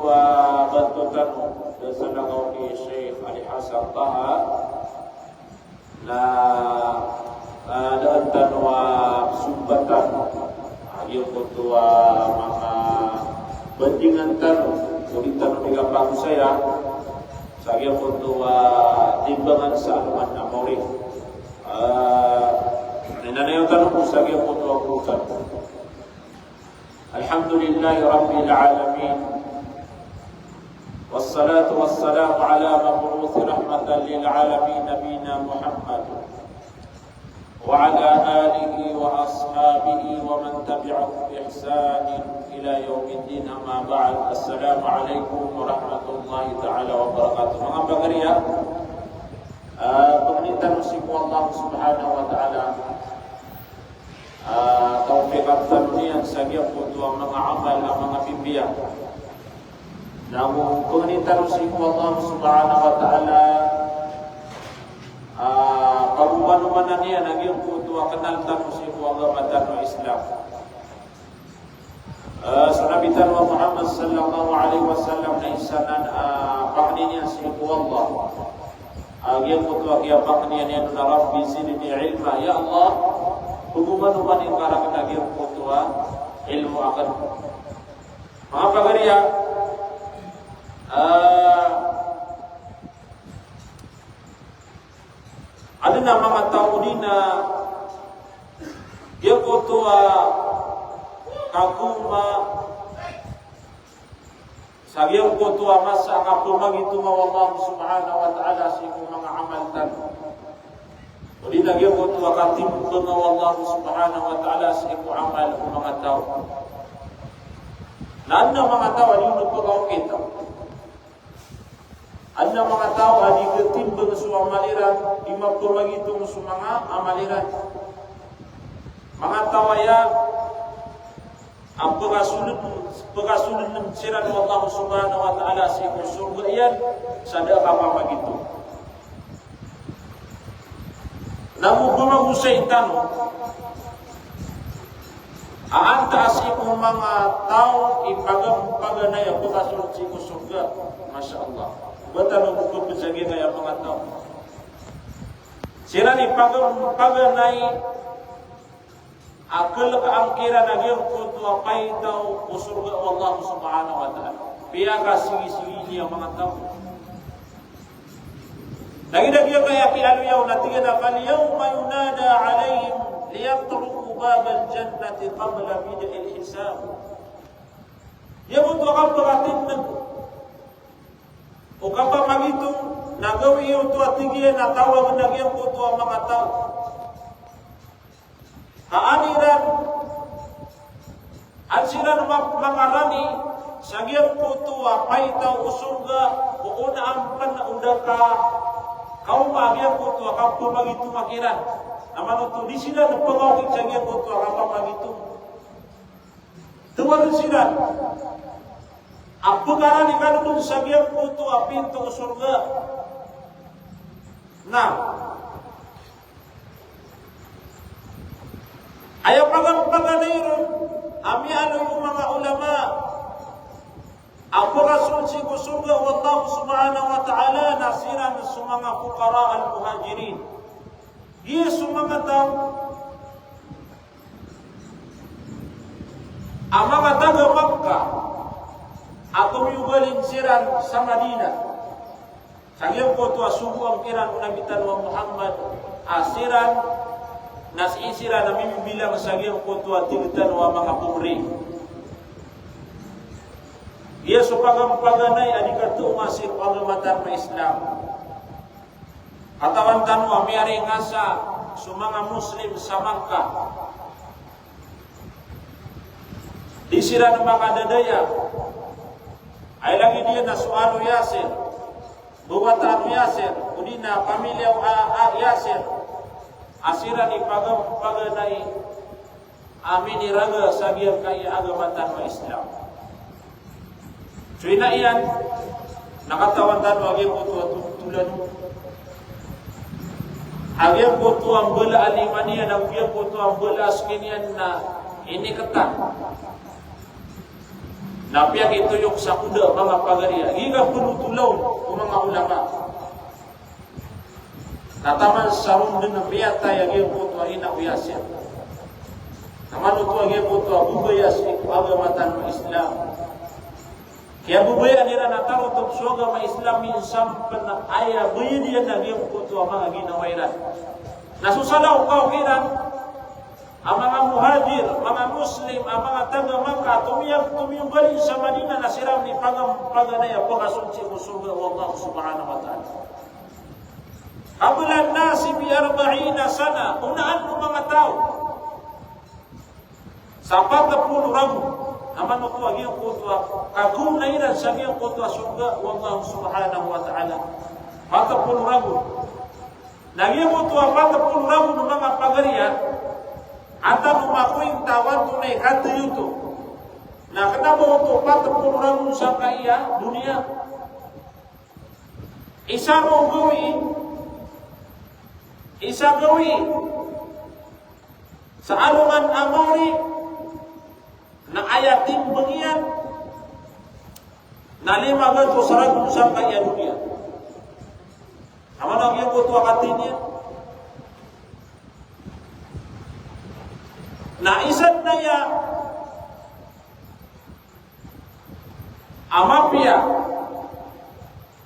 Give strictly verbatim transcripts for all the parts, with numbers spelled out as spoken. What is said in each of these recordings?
Wa bantotan o da salakaw ki Sheikh Ali Hassan Taha na, ah, daan tano a sumbatan a giyangkoto a manga bandingan tano o di tano di kapagosaya sa giyangkoto a timbangan sa alongan a mawri. Ah, inanayaw tano ko sa giyangkoto a kurusan. Alhamdulillahi Rabbil Alamin. Wassalatu wassalamu ala mab'uthi rahmatan lil alamin, nabiyina Muhammad, wa ala alihi wa ashabihi wa man tabi'ahum bi ihsanin ila yawmiddin, amma ba'd. Assalamu alaikum warahmatullahi ta'ala wabarakatuh. Manga pagariya, ah, pangnin tano sii ko Allah subhanahu wa ta'ala a tawfiqan tano niyan sa giyangkoto a manga amal a manga pipiya. Na go pangnin tano sii ko Allah subhanahu wa ta'ala a pagomanomanan iyan a giyangkoto a kanal tano sii ko agama tano a Islam. Ah, so Nabi tano a Muhammad sallallahu alaihi wasallam na isa nan a pangnin iyan sii ko Allah a giyangkoto a kiyapangnin iyan na, "Rabbi zidni ilma." Ya Allah, pagomanoman ka rakn a giyangkoto a ilmo akn. Manga pagariya, ah, adn a manga taw o di na giyangkoto a kagoma sa giyangkoto a masa a kapamangitoma o Allah subhanahu wa ta'ala sii ko manga amal tano. O di na giyangkoto a katimbanga o Allah subhanahu wa ta'ala sii ko amal o manga taw. Na adn a manga taw a di on pkaokit. Adn a manga taw a di katimbang so amal iran, di mapamangitong so manga amal iran. Manga taw aya a pkasold, pkasold siran o Allah subhanahu wa ta'ala sii ko sorga iyan sa da a kapamangitong. Na go pamagosay tano a antaa sii ko manga taw i pagam-, paganay a pkasold sii ko sorga. Masha Allah. Ba tano go pzagingay a manga taw. Siran i pagam-, paganay a kalkaan kiran a giyangkoto a paitaw o sorga o Allah subhanahu wa ta'ala. Piyakasigisigi niyan a manga taw. Lagid a giyangkaya kiyaaloya on a tig iyan a, "Fal yawma yunada alayhim liyatra'u babal jannati qabla bida'il hisab." Giyangkoto a kapakatindg o kapamangitong na gawii oto a tig iyan a tawagn a giyangkoto a manga taw. Ha an iran, an siran ma-, mangarani sa giyangkoto a paitaw o sorga, o ona a pn o da ka kaoma a giyangkoto a kapamangitong a kiran. Na manoto di siran pkaokit sa giyangkoto a kapamangitong. Tawagn siran a pkarani kano dn sa giyangkoto a pinto o sorga. Na aya pagan-, paganay ron a miyaaloy o manga ulama a pkasold sii ko sorga o Allah subhanahu wa ta'ala na siran so manga fuqara al-muhajirin. Giya so manga taw a manga taga Makkah a komiyogalin siran sa Madinah. Sa giyangkoto a sogoan kiran o Nabi tano a Muhammad a siran, na sii siran a mibibilang sa giyangkoto a tig tano a manga pongri. Giya so pagan-, paganay a di katoonga sii ko agama tano a Islam. Katawan tano a miyaringasa so manga Muslim sa Makkah. Di siran makadadaya. Aya lagid iyan na so alo Yasir, bawata alo Yasir, odi na pamilya o a-, a-, Yasir, a siran i pagan-, paganay a miniraga sa giyangkaya agama tano a Islam. So ina iyan, na katawan tano a giyangkoto a tu-, tolad on a giyangkoto a mbala a lima niyan, a giyangkoto a mbala a ski niyan na iniktan. Na piyakitoyok sa koda a manga pagari a giya penothol on o manga ulama. Na taman sa ron den a miyatay a giyangkoto a ina o Yasir. Na manoto a giyangkoto a babaya sii ko agama tano a Islam. Kiyababayaan iran a tarotop so agama Islam, minsan pen aya bayad iyan a giyangkoto a manga ginawa iran. Na so salakaw kiran a manga Muhajir, manga Muslim, a manga taga Makkah, tomiyag, tomiyogalin sa Madinah, na siran i pagan, paganay a pakasold sii ko sorga o Allah Subhanahu wa Ta'ala. Qabla an-nasi bi arba'ina sana, onaan o manga taw sa pat polo ragon. Na manoto a giyangkoto a kagona iran sa giyangkoto a sorga o Allah Subhanahu wa Ta'ala. Pat polo ragon. Na giyangkoto a pat polo ragon o manga pagari a, antaa o makointa a antonaa i kateyo oto. Na kena ba oto pat polo ragon sangkaya doniya. Isa roo gawii, isa gawii sa alongan a maori, na aya timbang iyan na lima gatos ragon sangkaya doniya. Aman a giyangkoto a kateyo niyan. Na isa den aya a mapiya,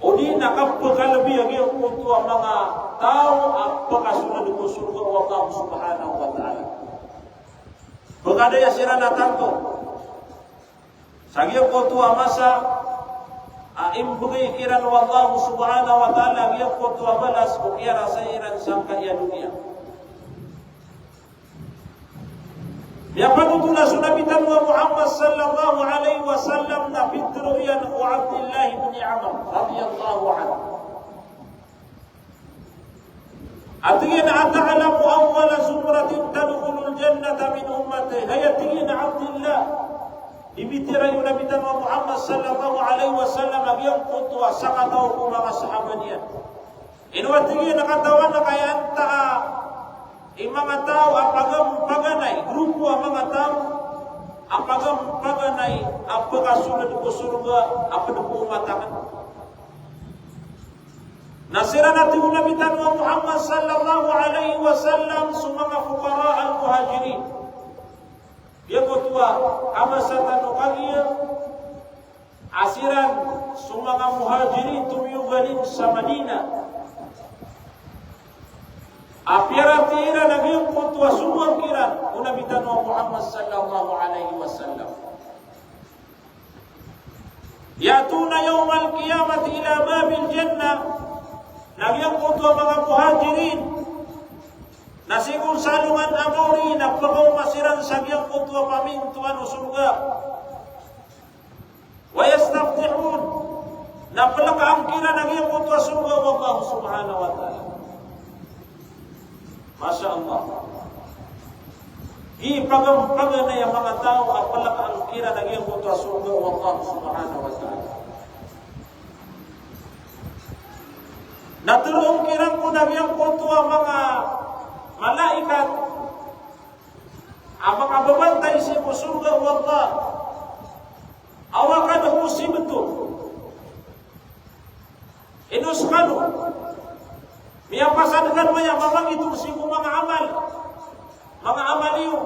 odi na kapekalebi a giyangkoto a manga taw a pekasold ko sorga o Allah Subhanahu wa Ta'ala. Pekadaya siran a tanto sa giyangkoto a masa a imbegay kiran o Allah Subhanahu wa Ta'ala a giyangkoto a balas ko kiyarasay iran sangkaya doniya. Miyapanothol a so Nabi tano a Muhammad sallallahu alaihi wasallam na pitharo iyan ko Abdillah ibn Amr radiyallahu anhu. A tig iyan a, "Ata'lamu awwala zumratin tadkhulul jannata min ummati?" Hay, a tig iyan a Abdillah, di mbitiyarai o Nabi tano a Muhammad sallallahu alaihi wasallam a giyangkoto a sakataw ko manga sahaba niyan. Ino a tig iyan a katawan ka aya antaa i manga taw a pagampaganay, grupo a manga taw a pagampaganay a pekasold ko sorga a ped ko omat aken. Na siran a tig o Nabi tano a Muhammad sallallahu alaihi wasallam so manga fuqara al-muhajirin. Giyangkoto a kabasa tano kagiya a siran so manga Muhajirin tomiyogalin sa Madinah a piyaratiyaya iran a giyangkoto a sogoan kiran o Nabi tano a Muhammad sallallahu alaihi wasallam. Ya'tuna yawmal qiyamati ila babil jannah. Na giyangkoto a manga Muhajirin na sii ko salongan a maori na pekaoma siran sa giyangkoto a pamintoan o sorga. Wa yastaftihun, na pelekaan kiran a giyangkoto a sorga o Allah Subhanahu wa Ta'ala. Masha Allah. Di pagampaganay a manga taw a pelekaan kiran a giyangkoto a sorga o Allah Subhanahu wa Ta'ala. Na teroon kiran kon a giyangkoto a manga malaikat a manga babantay sii ko sorga o Allah. Aw qad usibtum. Ino sekano, miyapasad kano aya mamangitong sii ko manga amal, manga amal iyo.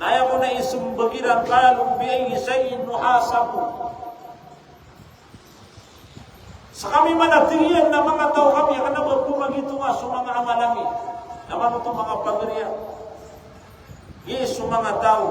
Na aya kon a isembag iran, qalu bi ayyi shay'in nuhasabu. Sekami man a tig iyan na manga taw kami a kena ba pemangitonga so manga amal ami. Na manoto manga pagari a, giya so manga taw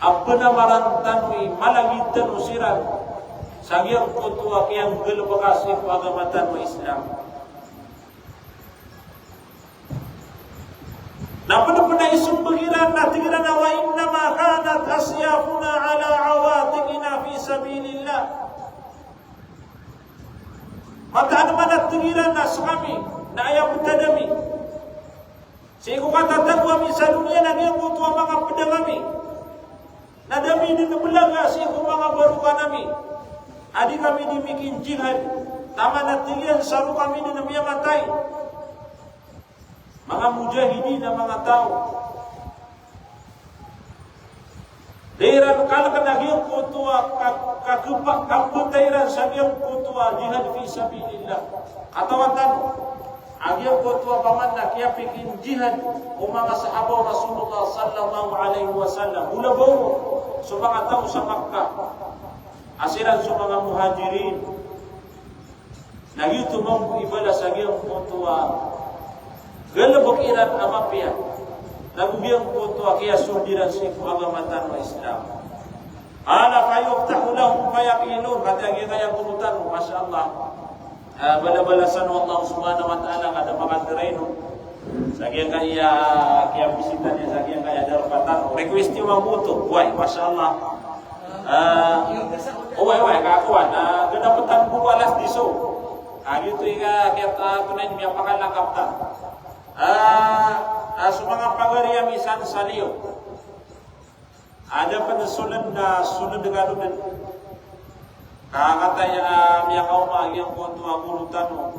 a penamaran tano i malagid tano siran sa giyangkoto a kiyanggalebeka sii ko agama tano a Islam. Na ped, ped a isembag iran na tig iran a, "Wa innama kanat asyafuna ala awatiqina fi sabilillah." Mataan man a tig iran a sekami na aya petad ami sii ko katatago ami sa doniya na giyangkoto a manga pedang ami. Na da mi den belaga sii ko manga barokan ami a di kami di mikinjihad. Taman a tig iyan sa roo kami den miyamatay. Manga mujahidin a manga taw. Da Iran kalkn a giyangkoto a ka-, kakhapa-, kakhapakay iran sa giyangkoto a jihad fi sabilillah. Katawan tano a giyangkoto a paman na kiyapikin jihad o manga sahaba o Rasulullah sallallahu alaihi wasallam. Mula ba on so manga taw sa Makkah, a siran so manga Muhajirin. Na giyoto mambo i balas a giyangkoto a galbk iran a mapiya, nago giyangkoto a kiyasold iran sii ko agama tano a Islam. Qala fayuftahu lahum fayaqilun, katii a giyangkaya goro tano, masha Allah. Ah, balabalasan o Allah subhanahu wa ta'ala, ka da makatirayn on sa giyangkaya kiyabisita niyan, sa giyangkaya darpa tano. Request iyo mambo oto. Way, masha Allah. Ah, oway, oway, kakowan, ah, gada ptan ko alas diso. Ah, giyoto i ka, kiyat-, ah, tonaa i miyapakalangkap tano. Ah, ah, so manga pagari ami san sa Leo. Ada pn sold na sold kano dn. Ka kataya, ah, miyakaoma a giyangkoto a goro tano,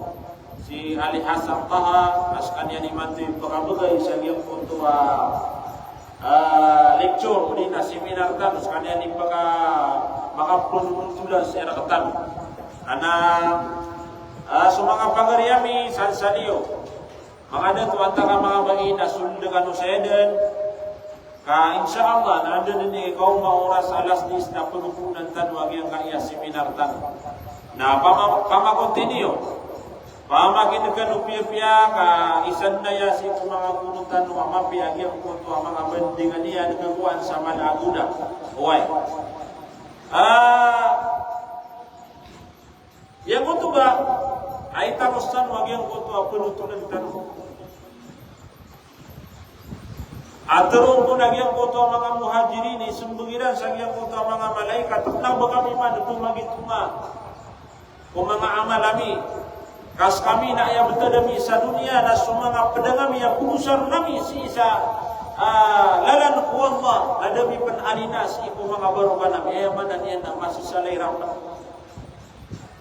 si Ali Hasan Taha, a skaniyan i manto i pkabgay sa giyangkoto a, ah, lecture, odi na seminar tano, skaniyan i pka-, makapnonontolan sii rktano. Ana, ah, so manga pagari ami san sa Leo, manga dato antaa ka manga bai na sold kano saya dn. Ka insha Allah, na anda dn i kaoma oras alas diyes na pnopoonan tano a giyangkaya seminar tano. Na pama-, pama-continue, pamakin'g kano piyapiya ka isa dn aya sii ko manga goro tano a mapiya a giyangkoto a manga bandingan iyan, kagowaan sa mala a goda. Oway. Ah, giyangkoto ba a itaros tano a giyangkoto a pnotolan tano. A tharoon ko na giyangkoto a manga Muhajirin, ismbag iran sa giyangkoto a manga malaikat, kna ba kami man pmagitonga ko manga amal ami. Ka skami na aya btad ami sa doniya na so manga pdang ami a pgosaron ami sii sa, ah, lalan ko Allah, na da ami pn alina sii ko manga barokan ami. Aya maana niyan na masisalay rktano.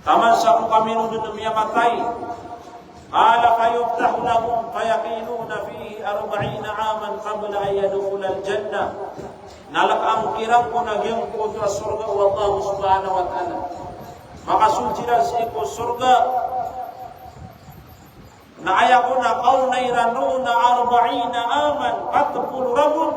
Taman sa ko kami ron dn miyamatay. Qala fayuftahu lahum fayaqimuna fihi arba'ina aman qabla an yadkhulal jannah. Na lkaan kiran ko na giyangkoto a sorga o Allah subhanahu wa ta'ala. Makasold iran sii ko sorga. Na aya ko na kaona iran roo na arba'ina aman, pat polo ragon.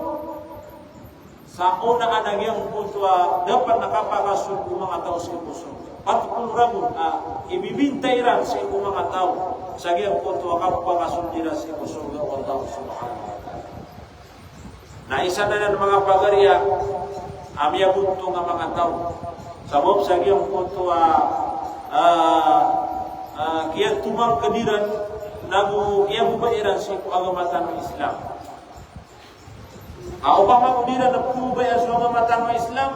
Sa onaan a giyangkoto a da pn kapakasold o manga taw sii ko sorga. Pat polo ragon a ibibinta iran sii ko manga taw sa giyangkoto a kapakasold iran sii ko sorga o Allah subhanahu wa ta'ala. Na isa na nan manga pagari a miyabontong a manga taw. Sabap sa giyangkoto a, ah, ah, kiyatomangkd iran, nago kiyabobaya iran sii ko agama tano a Islam. Ka opama ko di iran pmbobaya so agama tano a Islam,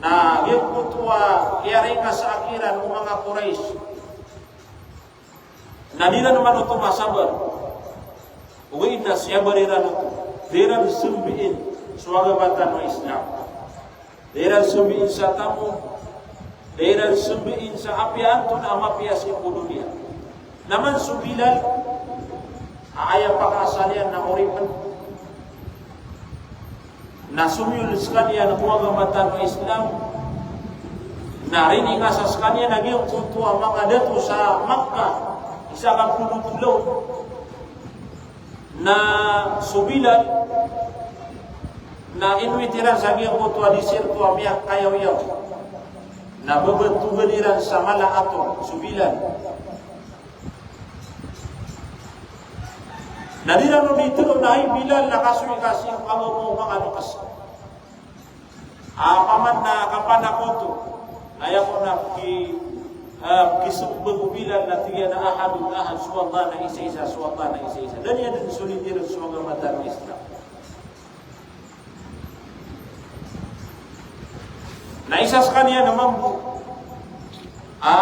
na giyangkoto a kiyaringasa kiran o manga Quraysh. Na di iran man oto masabar. Ogaid na siyabar iran oto. Di iran sambiin so agama tano a Islam. Di iran sambiin sa tamok. Di iran sambiin sa apiya antonaa a mapiya sii ko doniya. Na man so Bilal, a aya pakaasal iyan na Oripn. Na somiyold skaniyan ko agama tano a Islam. Na riningasan skaniyan a giyangkoto a manga dato sa Makkah, isa ka polo tlo. Na so Bilal, na inowit iran sa giyangkoto a disirto a miyakayaw-yaw. Na babatogan iran sa mala a ator so Bilal. Na di iran on di tharoon a hay Bilal, na kasoy ka sii ko agama o manga loks. Opama na kapanakoto, na aya ko na ki, ah, kismbag o Bilal na tig iyan a ahadun ahad, so Allah na isa-isa, so Allah na isa-isa. Da niyan dn sold iran so agama tano a Islam. Na isa skaniyan na mambo a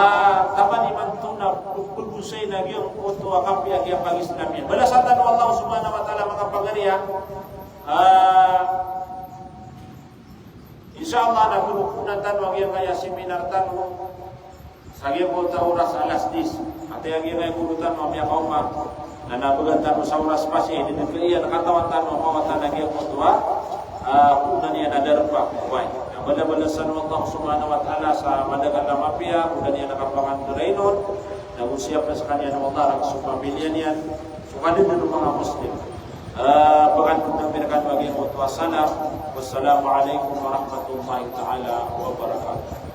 taman imanto na pagosay na giyangkoto a kapiya a kiyapagislam iyan. Balasan tano o Allah subhanahu wa ta'ala, manga pagari a. Ah, insha Allah na pnopoonan tano a giyangkaya seminar tano. Sa giyangkoto a oras alas diyes. Ati a giyangkaya goro tano a miyakaoma. Na nabagan tano sa oras pasi, di dn kaiyan katawan tano a mawatan a giyangkoto a, a, Ah, ko da niyan a darpa, oway. Na balabalasan o Allah subhanahu wa ta'ala sa madakl a mapiya, ko da niyan a kapangandarain on, na go siyapa skaniyan o Allah, ago so pamilya niyan, so kadaklan o manga Muslim. Ah, pangandarain ko rkano a giyoto a salam. Wassalamu alaikum warahmatullahi ta'ala wabarakatuh.